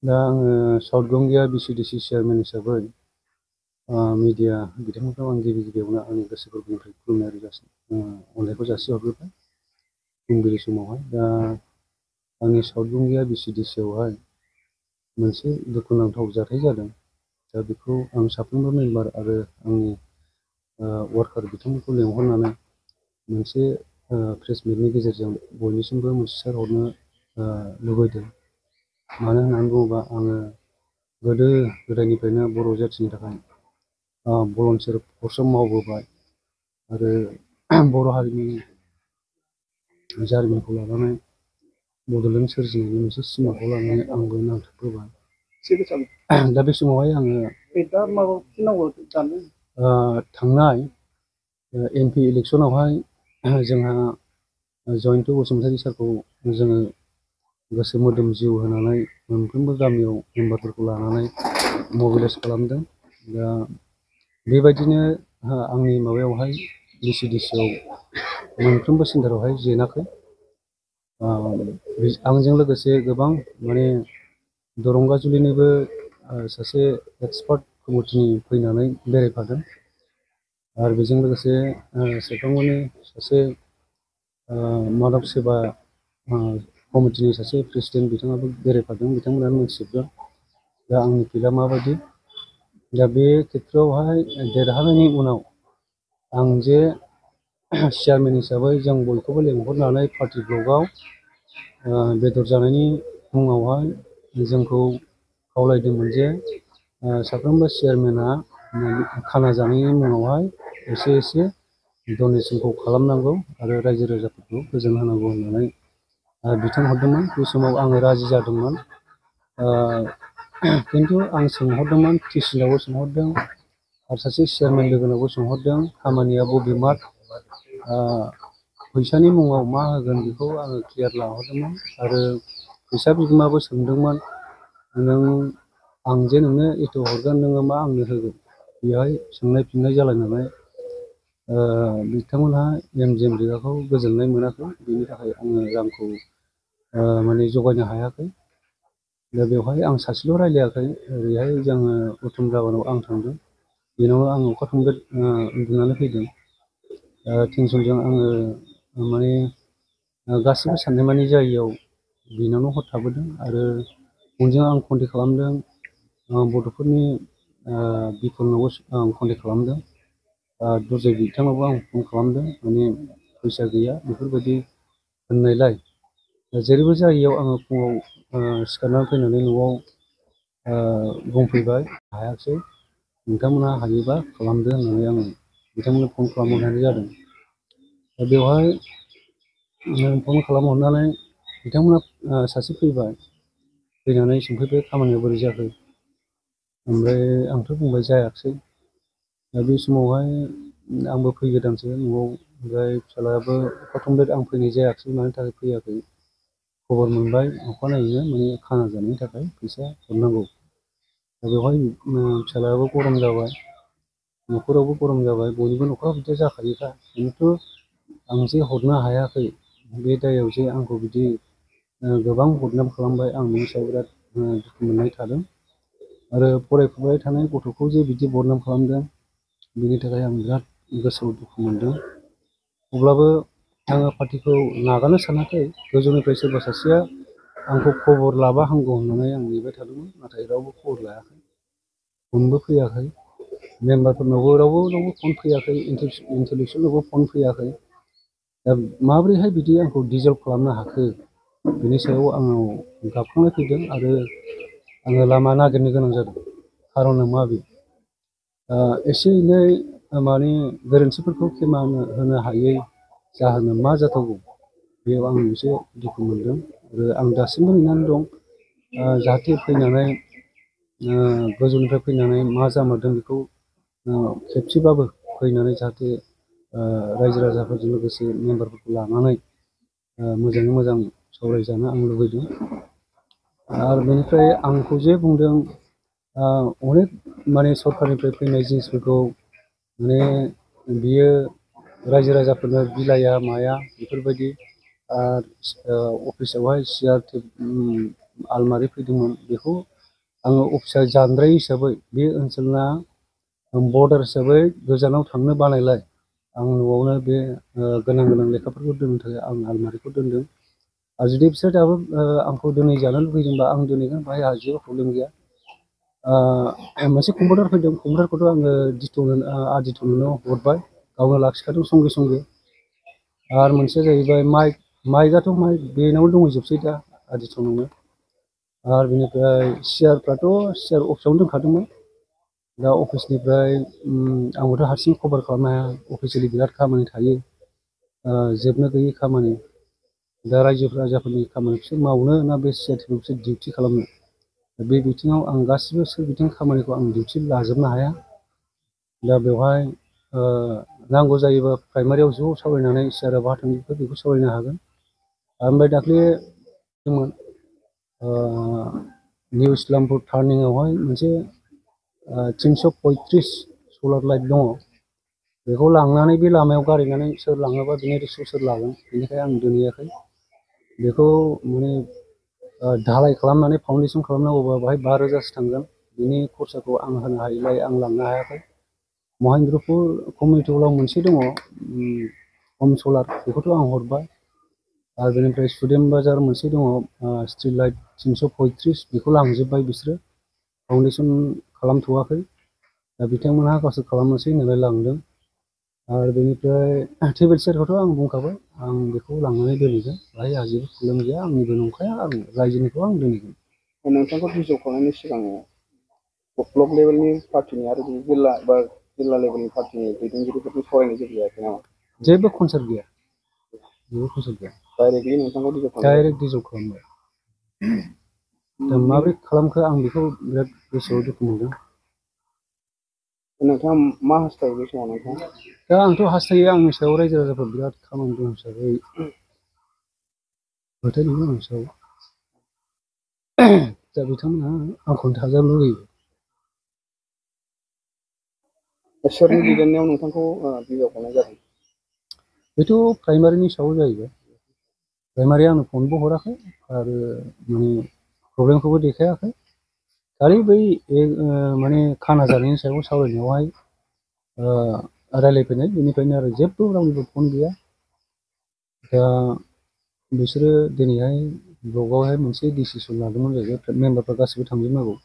दा आङो south गंगिया बिसिडिसि chairman हिसाबै मिडिया बिथांमोनखौ आं गिबियावनो आंनि गोसो गोरबोनिफ्राय खुलुमनाय अननायखौ जासिहरग्रोबाय फुंबिलि समावहाय। दा आंनि साउथ गंगिया बिसिडिसियावहाय मोनसे दुखुनांथाव जाथाय जादों। दा बेखौ आं साफ्रोमबो मेम्बार आरो आंनि वार्कार बिथांमोनखौ लेंहरनानै मोनसे प्रेस मिटनि गेजेरजों बयनिसिमबो मिथिसारहरनो लुबैदों। मानो होननानै बुङोबा आङो गोदो गोदायनिफ्रायनो बर' जाथिनि थाखाय भलन्टियार फर्सआव मावबोबाय आरो बर' हारिनि जारिमिनखौ लानानै बड'लेण्ड सोरजिनायनि मोनसे सिमांखौ लानानै आंबो नांथाबबोबाय। दा बे समावहाय आङो थांनाय MP इलेक्सनावहाय जोंहा जयन्त बसुमतारी सारखौ जोङो गोसो मोदोम जिउ होनानै मोनफ्रोमबो गामियाव मेम्बारफोरखौ लानानै मबिलाइज खालामदों। दा बेबायदिनो आंनि माबायावहाय बिसिडिसियाव मोनफ्रोमबो सेन्टारावहाय जेनाखै। आंजों लोगोसे गोबां माने दरंगाजुलिनिबो सासे एक्सपार्ट कमिटिनि फैनानै बेरायफादों आरो बेजों लोगोसे सेरफांगुरिनि सासे माधब सेबा कमिटिनि सासे प्रेसिडेन्ट बिथाङाबो बेरायफादों। बिथांमोनानो मिथिजोबदों दा आंनि फिल्डआ माबायदि। दा बे खेथ्रआवहाय देरहानायनि उनाव आं जे चेयारमेन हिसाबै जों बयखौबो लेंहरनानै पार्टि ब्लकआव बेदर जानायनि मुङावहाय जोंखौ खावलायदोंमोन जे साफ्रोमबो चेयारमेना खाना जानायनि मुङावहाय एसे एसे डनेसनखौ खालामनांगौ आरो रायजो राजाफोरखौ गोजोन होनांगौ होननानै बिथोन हरदोंमोन। बे समाव आङो राजि जादोंमोन। खिन्थु आं सोंहरदोंमोन TC-नावबो सोंहरदों आरो सासे चेयारमेन लोगोनावबो सोंहरदों खामानिया बबे मार्क फैसानि मुङाव मा होगोन बेखौ आङो क्लियार लाहरदोंमोन आरो फैसा बिगोमाबो सोंदोंमोन आं जे नोंनो एथ' हरगोन नोङो मा आंनो होगोन। बेहाय सोंनाय फिननाय जालायनानै बिथांमोनहा एम रिगाखौ गोजोननाय मोनाखै। बेनि थाखाय आङो रांखौ माने जगायनो हायाखै। दा बेवहाय आं सासेल' रायलायाखै। ओरैहाय जोङो उत्तम राभानाव आं थांदों। बेनावनो आं अखा थंब्लेट उन्दुनानै फैदों। टेनसनजों आङो माने गासिबो साननाय मानि जायैयाव बेनावनो हर थाबोदों आरो फनजों आं कन्टेक्ट खालामदों। बड'फोरनि बिफननावबो आं कन्टेक्ट खालामदों। दुरजय बिथांनावबो आं फन खालामदों माने फैसा गैया बेफोरबायदि होननायलाय जेरैबो जायैयाव आङो फुङाव सिखारनानै फैनानै न'आव बुंफैबाय हायाखिसै नोंथांमोनहा हायोबा खालामदो होननानै आङो बिथांमोननो फन खालामहरनाय जादों। दा बेवहाय फन खालामहरनानै बिथांमोना सासे फैबाय फैनानै सोंफैबाय खामानिया बोरै जाखो। ओमफ्राय आंथ' बुंबाय जायाखिसै। दा बे समावहाय आंबो फैगोदानसो न'आव। ओमफ्राय फिसालायाबो अखा थंब्लेट आं फैनाय जायाखिसै मानि थाखाय फैयाखै खबर मोनबाय अखानायैनो माने खाना जानायनि थाखाय फैसा हरनांगौ। दा बेवहाय फिसालायाबो गरम जाबाय न'खरावबो गरम जाबाय बयनिबो न'खराव बिदि जाखायोखा। खिन्थु आं जे हरनो हायाखै बे दायाव जे आंखौ बिदि गोबां बदनाम खालामबाय आं बिनि सायाव बिराद दुखु मोननाय थादों। आरो फरायफुबाय थानाय गथ'खौ जे बिदि बदनाम खालामदों बिनि थाखाय आं बिराद गोसोआव दुखु मोनदों। अब्लाबो आङो पार्टिखौ नागारनो सानाखै। गोजौनिफ्राय सोरबा सासेया आंखौ खबर लाबा हामगौ होननानै आं नेबाय थादोंमोन। नाथाय रावबो खबर लायाखै फनबो फैयाखै। मेम्बारफोरनावबो रावबो फन फैयाखै। इन्टेलेक्सुवेलनावबो फन फैयाखै। दा माबोरैहाय बिदि आंखौ डिजार्भ खालामनो हाखो बिनि सायाव आंनाव गाबखांनाय फैदों आरो आङो लामा नागिरनो गोनां जादों। खार'ना मा बे एसे एनै माने गोरोन्थिफोरखौ खेमायनो होनो हायै जाहोना मा जाथावगौ बेयाव आं एसे दुखु मोनदों। आरो आं दासिमबो नेनानै दं जाहाथे फैनानै गोजौनिफ्राय फैनानै मा जामारदों बेखौ खेबसेबाबो फैनानै जाहाथे रायजो राजाफोरजों लोगोसे मेम्बारफोरखौ लानानै मोजाङै मोजां सावरायजानो आं लुबैदों। आरो बेनिफ्राय आंखौ जे बुंदों अनेक माने सरकारनिफ्राय फैनाय जिनिसफोरखौ माने बियो रायजो राजाफोरनो बिलाइया माया बेफोरबायदि अफिसावहाय सियार आलमारि फैदोंमोन बेखौ आङो अफिसार जानद्राय हिसाबै बे ओनसोलना बर्डार हिसाबै गोजानाव थांनो बानायलाय आं न'आवनो बे गोनां गोनां लेखाफोरखौ दोननो थाखाय आं आलमारिखौ दोनदों। आरो जुदि बिसोर दाबो आंखौ दिनै जानो लुगैदोंबा आं दोनहैगोन, बाहाय आंहा जेबो प्रब्लेम गैया। मोनसे कम्पिउटार फैदों, कम्पिउटारखौथ' आङो आदित्यनो हरबाय, गावनो लाखिखादों संगे संगे। आरो मोनसेया जाहैबाय माइकआथ' बेनावनो दंजोबसै दा आदित्यनावनो। आरो बेनिफ्राय सियारफ्राथ' सियार अफिसावनो दोनखादोंमोन। दा अफिसनिफ्राय आंबोथ' हारसिं कभार खालामनो हाया, अफिसियेलि बिराद खामानि थायो, जोबनो गैयै खामानि। दा रायजो राजाफोरनि खामानि बिसोर मावनो ना बे सिआरटिएफखौ बिसोर डिउटि खालामनो? बे बिथिङाव आं गासिबो सोरबिथिं खामानिखौ आं डिउटि लाजोबनो हाया। दा बेवहाय नांगौ जायोबा प्राइमारियाव ज' सावरायनानै सिआरआ बहा थांजोबखो बेखौ सावरायनो हागोन। ओमफ्राय दाख्लै निउ इस्लामपुर टार्निंआवहाय मोनसे 335 सलार लाइट दङ। बेखौ लांनानै बे लामायाव गारहैनानै सोर लाङोबा बिनि रिक्सखौ सोर लागोन? बेनिखायनो आं दोनहैयाखै। बेखौ माने धालाय खालामनानै फाउन्डेसन खालामनांगौबा बाहाय 5,000सो थांगोन। बिनि खरसाखौ आं होनो हायिलाय आं लांनो हायाखै। महेन्द्रपुर कमिउनिटि हलाव मोनसे दङ हम सलार, बेखौथ' आं हरबाय। आरो बेनिफ्राय स्टुडेन्ट बाजार मोनसे दङ स्ट्रिट लाइट 335, बेखौ लांजोब्बाय बिसोरो, फाउन्डेसन खालामथ'वाखै। दा बिथांमोनहा गावसोर खालामनोसै होननानै लांदों। आरो बेनिफ्राय टेबोल चेयारखौथ' आं बुंखाबाय, आं बेखौ लांनानै दोनहैगोन, बाहाय आंहा जेबो प्रब्लेम गैया। आंनिबो नंखाया, आं रायजोनिखौ आं दोनहैगोन। नोंथांखौ बिजौखांनायनि सिगां ब्लक लेभेलनि पार्टिनि आरो जिल्ला बा जिल्ला लेभेलनि पार्टिनि दैदेनगिरिफोरजों सावरायनाय जेबो जायाखै नामा? जेबो कनसार्ट गैया, जेबो कनसार्ट गैया। डाइरेक्टलि नोंथांखौ डाइरेक्ट डिजल्भ खालामबाय। दा माबोरै खालामखो आं बेखौ बिराद गोसोआव दुखु मोनदों। नोंथाङा मा हास्थायो बे समाव नोंथाङा? दा आंथ' हास्थायो, आंनि सायाव रायजो राजाफोर बिराद खामानि दं हिसाबै फोथायदों आंनि सायाव। दा बिथांमोनहा आंखौनो थाजानो लुगैयो। सोरनि दैदेननायाव नोंथांखौ बिजावखांनाय जादों? बेथ' प्राइमारिनि सायाव जाहैबाय। प्राइमारिया आंनो फनबो हराखै आरो माने प्रब्लेमखौबो देखायाखै। खालि बै माने खाना जानायनि सायाव सावरायनायावहाय रायज्लायफैनाय, बेनिफ्रायनो आरो जेबो रावनिबो फन गैया। दा बिसोरो दिनैहाय ब्लकआवहाय मोनसे डिसिसन लादोंमोन जाहैबाय, मेम्बारफ्रा गासिबो थांजोबनांगौ।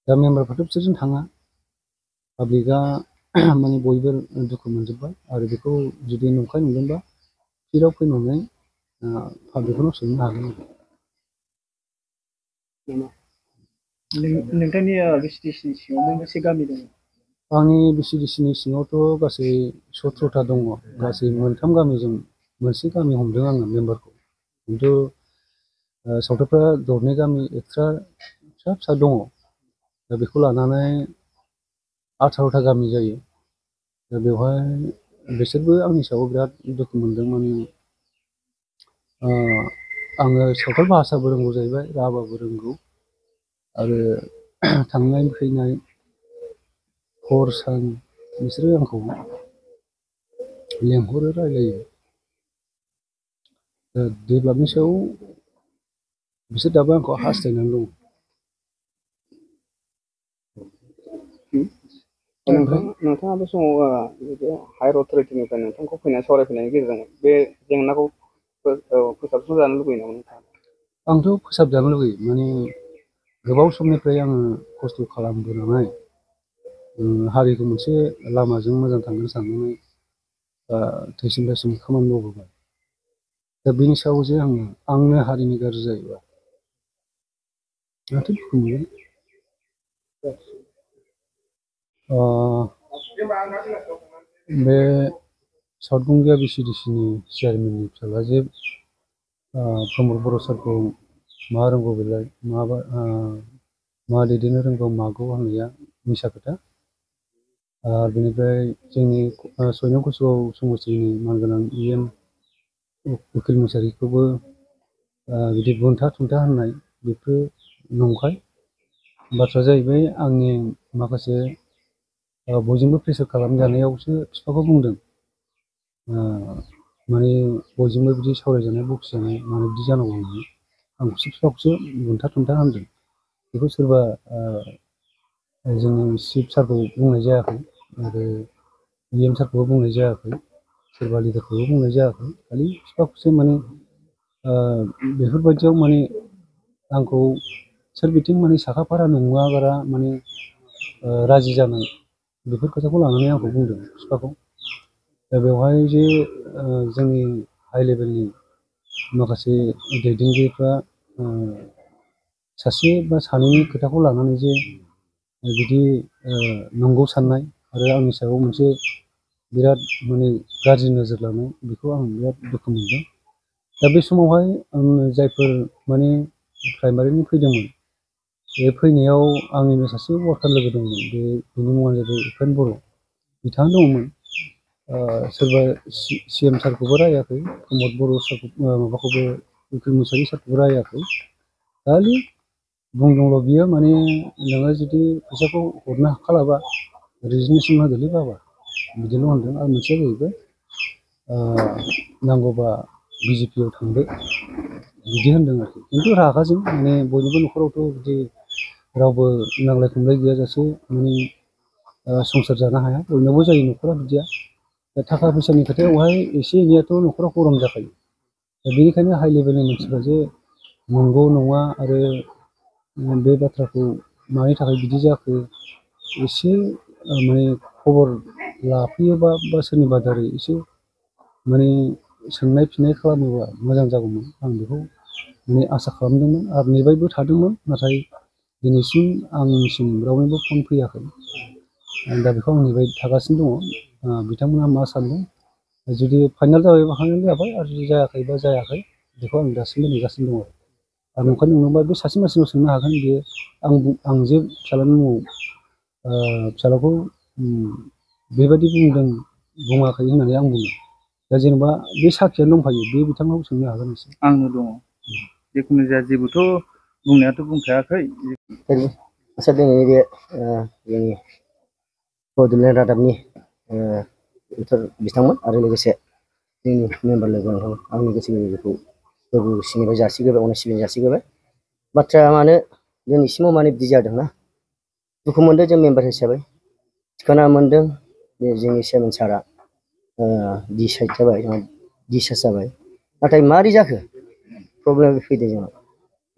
दा मेम्बारफ्राथ' बिसोरजों थाङा। पाब्लिकआ माने बयबो दुखु मोनजोब्बाय। आरो बेखौ जुदि नंखाय नंदोंबा फिल्डआव फैनानै पाब्लिकखौनो सोंनो हागोन। नोंथांनि बिसिडिसिनि सिङाव मोनबेसे गामि दङ? आंनि बिसिडिसिनि सिङावथ' गासै 17टा दङ। गासै 3 गामिजों मोनसे गामि हमदों आङो मेम्बारखौ। खिन्थु सावथालफ्रा 2 गामि एक्सट्रा फिसा फिसा दङ। दा बेखौ लानानै 18टा गामि जायो। दा बेवहाय बिसोरबो आंनि सायाव बिराद दुखु मोनदों। माने आङो सावथाल भाषाबो रोंगौ जाहैबाय, राभाबो रोंगौ। आरो थांनाय फैनाय हर सान बिसोरो आंखौ लेंहरो, रायलायो। दा डेभेलपनि सायाव बिसोर दाबो आंखौ हास्थायनानै दं। नोंथाङा बे समाव हायार अथ'रिटिनिफ्राय नोंथांखौ फैनानै सावरायफैनायनि गेजेरजों बे जेंनाखौ फोसाबस्रांजानो लुबैयो नामा नोंथाङा? आंथ' फोसाबजानो लुगैयो। माने गोबाव समनिफ्राय आङो खस्थ' खालामबोनानै हारिखौ मोनसे लामाजों मोजां थांनो साननानै थैसोम थैसोम खामानि मावबोबाय। दा बेनि सायाव जे आंनो हारिनि गाज्रि जायोबा माथो दुखु मोनगोन। बे साउथ गंगिया बिसिडिसिनि चेयारमेननि फिसाज्ला जे प्रमद बर' सारखौ मा रोंगौ बेलाय, मा दैदेननो रोंगौ मागौ होननाया मिसा खोथा। आरो बेनिफ्राय जोंनि 6 नं कसुगाव समस्तिनि मानगोनां EM उकिल मुसाहारिखौबो बिदि बुंथा थुंथा होननाय बेफोर नंखाय। बाथ्राया जाहैबाय आंनि माखासे बयजोंबो प्रेसार खालामजानायावसो बिफाखौ बुंदों। माने बयजोंबो बिदि सावरायजानाय बखिजानाय मानो बिदि जानांगौ होननानै आंखौसो बिफाखौसो बुंथा थुंथा होनदों। बेखौ सोरबा जोंनि चिफ सारखौ बुंनाय जायाखै आरो EM सारखौबो बुंनाय जायाखै, सोरबा लिडारखौबो बुंनाय जायाखै। खालि बिफाखौसो माने बेफोरबायदियाव माने आंखौ सोरबिथिं माने साखाफारा नङागारा माने राजि जानाय बेफोर खोथाखौ लानानै आंखौ बुंदों बिफाखौ। दा बेवहाय जे जोंनि हाइ लेभेलनि माखासे दैदेनगिरिफ्रा सासे बा सानैनि खोथाखौ लानानै जे बिदि नंगौ साननाय आरो आंनि सायाव मोनसे बिराद माने गाज्रि नोजोर लानाय, बेखौ आं बिराद दुखु मोनदों। दा बे समावहाय जायफोर माने प्राइमारिनि फैदोंमोन, बे फैनायाव आंनिनो सासे वार्कार लोगो दंमोन, बेनि मुङानो जाहैबाय उपेन बर'। बिथाङा दंमोन। सोरबा CM सारखौबो रायाखै, प्रमद बर' सारखौ माबाखौबो उकिल मुसाहारि सारखौबो रायाखै। खालि बुंदोंल' बियो माने नोङो जुदि फैसाखौ हरनो हाखालाबा रिजिगनेसन होदोलै बाबा, बिदिल' होनदों। आरो मोनसेया जाहैबाय नांगौबा BJP आव थांदो, बिदि होनदों आरोखि। खिन्थु रागाजों माने बयनिबो न'खरावथ' बिदि रावबो नांलाय खमलाय गैयाजासे माने संसार जानो हाया, बयनावबो जायो न'खरा बिदिया। दा थाखा फैसानि खोथायावहाय एसे एनैयाथ' न'खराव गरम जाखायो। दा बेनिखायनो हाइ लेभेलनि मानसिफ्रा जे नंगौ नङा आरो बे बाथ्राखौ मानि थाखाय बिदि जाखो एसे माने खबर लाफैयोबा बा सोरनिबा दारै एसे माने सोंनाय फिन्नाय खालामोबा मोजां जागौमोन, आं बेखौ माने आसा खालामदोंमोन आरो नेबायबो थादोंमोन। नाथाय दिनैसिम आंनिसिम रावनिबो फन फैयाखै। दा बेखौ आं नेबाय थागासिनो दङ। बिथांमोनहा मा सानदों, जुदि फाइनाल जाबायबा फाइनाल जाबाय, आरो जुदि जायाखैबा जायाखै, बेखौ आं दासिमबो नेगासिनो दङ। आरो नंखाय नंदोंबा बे सासे मानसिनाव सोंनो हागोन, बेयो आं जे फिसाज्लानि मुङाव फिसाज्लाखौ बेबायदि बुङाखै होननानै आं बुङो। दा जेनेबा बे साखियानो दंखायो, बे बिथांनाव सोंनो हागोन एसे। आंनो दङ। जिखुनु जाया जेबोथ' बुंनायाथ' बुंखायाखै। आदसा दिनैनि बे जोंनि बड'लेण्ड रादाबनि बिथांमोन आरो लोगोसे जोंनि मेम्बार लोगो नोंथांमोन, आंनि गोसो गोरबोखौ सिबिनाय जासिग्रोबाय, अननाय सिबिनाय जासिग्रोबाय। बाथ्राया मानो दिनैसिमाव मानो बिदि जादोंना, दुखु मोनदों जों मेम्बार हिसाबै। खोनानो मोनदों बे जोंनि चेयारमेन सारआ डिसाइड जाबाय, डिसचार्ज जाबाय। नाथाय मारै जाखो प्रब्लेम फैदों जोंनाव।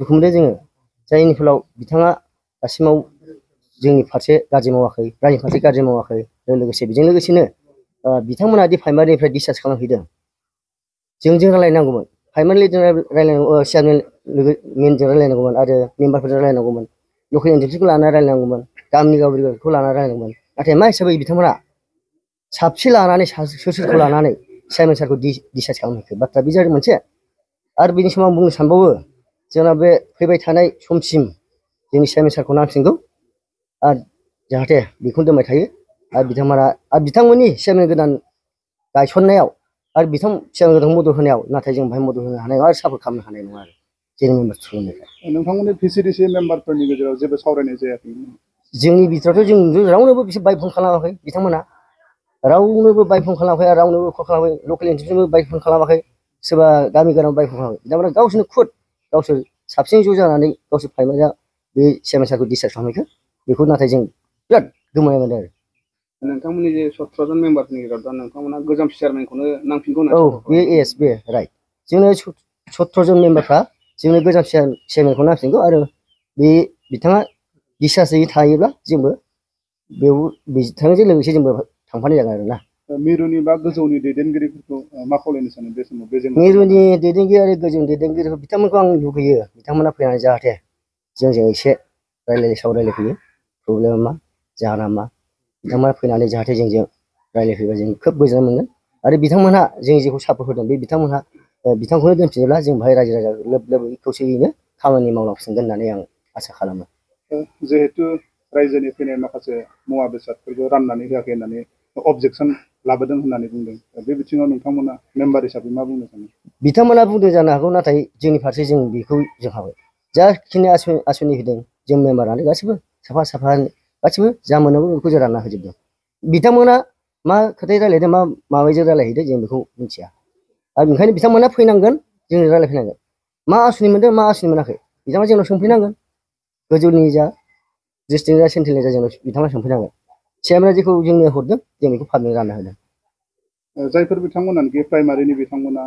दुखु मोनदों जोङो, जायनि फलाव बिथाङा दासिमाव जोंनि फारसे गाज्रि मावाखै, रायजोनि फारसे गाज्रि मावाखै। लोगोसे बेजों लोगोसेनो बिथांमोना दि प्राइमारिनिफ्राय डिसचार्ज खालामहैदों, जोंजों रायलायनांगौमोन। प्राइमारिजों रायलायनांगौ, चेयारमेन मेनजों रायलायनांगौमोन आरो मेम्बारफोरजों रायलायनांगौमोन। लकेल एनजिपिखौ लानानै रायलायनांगौमोन, गामिनि गावखौ लानानै रायलायनांगौमोन। नाथाय मा हिसाबै बिथांमोना साबसे लानानै सोर सोरखौ लानानै चेयारमेन सारखौ डिसचार्ज खालामहैखो, बाथ्रा बे जादों मोनसे। आरो बेनि समाव आं बुंनो सानबावो, जोंना बे फैबाय थानाय समसिम जोंनि चेयारमेन सारखौ नांफिनगौ आरो जाहाथे बेखौनो दोनबाय थायो। आरो बिथांमोननि चेयारमेन गोदान गायसननायाव आरो चेयारमेन गोदानखौ मदद होनायाव, नाथाय जों बेहाय मदद होनो हानाय नङा आरो सापर्ट खालामनो हानाय नङा आरो जोंनि मेम्बार थ्रुनिफ्राय। नोंथांमोननि VCDC मेम्बारफोरनि गेजेराव जेबो सावरायनाय जायाखै? जोंनि बिथोरावथ' जों रावनोबो बिसोर बाय फन खालामाखै बिथांमोना, रावनोबो बाय फन खालामाखै आरो रावनोबो कल खालामाखै। लकेल एनजिपिनोबो बाय फन खालामाखै, सोरबा गामि गोनां बाय फन खालामाखै। बिथांमोना गावसोरनो गावसोर साबसिन ज' जानानै गावसोर प्राइमारिया बे चेयारमेन सारखौ डिसचार्ज खालामहैखो, बेखौ नाथाय जों बिराद गोमोनाय मोनदों आरो। नोंथांमोननि जे 17 जन मेम्बारफोरनि गेजेराव दा नोंथांमोना गोजाम चेयारमेनखौनो नांफिनगौ होनना? औ बे राइट। जोंनो 17 जन मेम्बारफ्रा जोंनो गोजाम चेयारमेनखौ नांफिनगौ आरो बे बिथाङा डिसचार्जयै थायोब्ला जोंबो बेयाव बिथांजों लोगोसे जोंबो थांफानाय जागोन आरोना। मिरुनि बा गोजौनि दैदेनगिरिफोरखौ मा खावलायनो सानो बे समाव? मिरुनि दैदेनगिरि आरो गोजौनि दैदेनगिरिफोर बिथांमोनखौ आं लुगैयो, बिथांमोना फैनानै जाहाथे जोंजों एसे सावरायलायफैयो। प्रब्लेमा मा, जाहोना मा, बिथांमोना फैनानै जाहाथे जोंजों रायलायफैबा जों खोब गोजोननाय मोनगोन। आरो बिथांमोनहा जों जेखौ सापर्ट होदों, बे बिथांमोनहा बिथांखौनो दोनफिनोब्ला जों बाहाय रायजो राजा लोब लोबै खौसेयैनो खामानि मावलांफिनगोन होननानै आं आसा खालामो। जिहेतु रायजोनि फैनाय माखासे मुवा बेसादफोरखौ राननानै होआखै होननानै अबजेक्सन लाबोदों होननानै बुंदों, बे बिथिङाव नोंथांमोना मेम्बार हिसाबै मा बुंनो सानो? बिथांमोना बुंदों जानो हागौ, नाथाय जोंनि फारसे जों बेखौ जों हाबाय। जाखिनि आसनि होदों जों मेम्बारानो गासिबो साफा गासिबो जा मोननांगौ बेखौ जों रानना होजोबदों। बिथांमोना मा खोथाय रायलायदों, मा माबायदिजों रायलायहैदों जों बेखौ मिथिया। आरो ओंखायनो बिथांमोना फैनांगोन, जोंजों रायलायफैनांगोन। मा आसनि मोनदों, मा आसनि मोनाखै, बिथांमोना जोंनाव सोंफैनांगोन। गोजौनि जा डिस्ट्रिक्ट जा सेन्ट्रेलनि जा जोंनाव बिथांमोना सोंफैनांगोन चेयारमेना जेखौ जोंनो हरदों जों बेखौ पाब्लिक रानना होदों। जायफोर बिथांमोनानोखि प्राइमारिनि बिथांमोना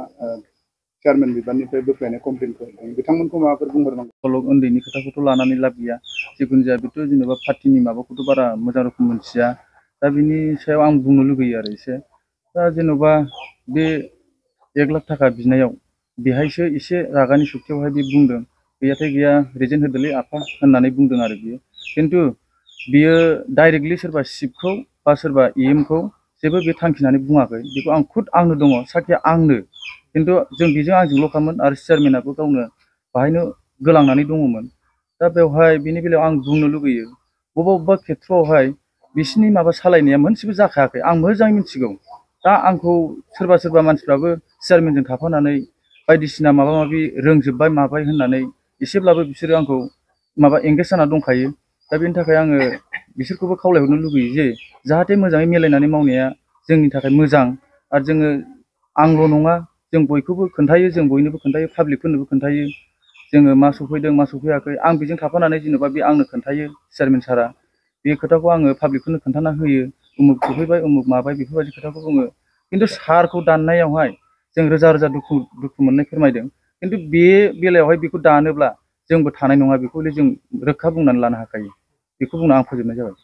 चेयारमेन बिबाननिफ्राय बोख्लायनाय कमप्लेनखौ होदों बिथांमोनखौ माबाफोर बुंहरनांगौ? उन्दैनि खोथाखौथ' लानानै लाब गैया, जिखुनु जाया बेथ' जेनेबा पार्टिनि माबाखौथ' बारा मोजां रोखोम मोनथिया। दा बिनि सायाव आं बुंनो लुगैयो आरो एसे, दा जेन'बा बे 1 लाख थाखा बिनायाव बेहायसो एसे रागानि सुख्थियावहाय बे बुंदों, गैयाथाय गैया रिजेन्ट होदोलै आफा होननानै बुंदों आरो बियो। खिन्थु बियो डाइरेक्टलि सोरबा चिफखौ बा सोरबा EMखौ जेबो बे थांखिनानै बुङाखै। बेखौ आं खुद आंनो दङ, साखिया आंनो। खिन्थु जों बेजों आंजोंल'खामोन आरो चेयारमेनाबो गावनो बाहायनो गोलांनानै दङमोन। दा बेवहाय बिनि बेलायाव आं बुंनो लुगैयो, बबेबा खेथ्रआवहाय बिसिनि माबा सालायनाया मोनसेबो जाखायाखै, आं मोजाङै मिथिगौ। दा आंखौ सोरबा मानसिफ्राबो चेयारमेनजों थाफानानै बायदिसिना माबा माबि रोंजोब्बाय माबाय होननानै एसेब्लाबो बिसोरो आंखौ माबा एंगेज जाना दंखायो। दा बेनि थाखाय आङो बिसोरखौबो खावलायहरनो लुगैयो जे जाहाथे मोजाङै मिलायनानै मावनाया जोंनि थाखाय मोजां। आरो जोङो आंल' नङा, जों बयखौबो खोन्थायो, जों बयनोबो खोन्थायो, पाब्लिकफोरनोबो खोन्थायो जोङो मा सफैदों मा सफैयाखै। आं बेजों थाफानानै जेनेबा बे आंनो खोन्थायो चेयारमेन सारा, बे खोथाखौ आङो पाब्लिकफोरनो खोन्थाना होयो, उमुक सफैबाय उमुक माबाय बेफोरबायदि खोथाखौ बुङो। खिन्थु सारखौ दाननायावहाय जों रोजा रोजा दुखु मोननाय फोरमायदों। खिन्थु बे बेलायावहाय बेखौ दानोब्ला जोंबो थानाय नङा, बेखौ जों रोखा बुंनानै लानो हाखायो। बेखौ बुंना आं फोजोबनाय जाबाय।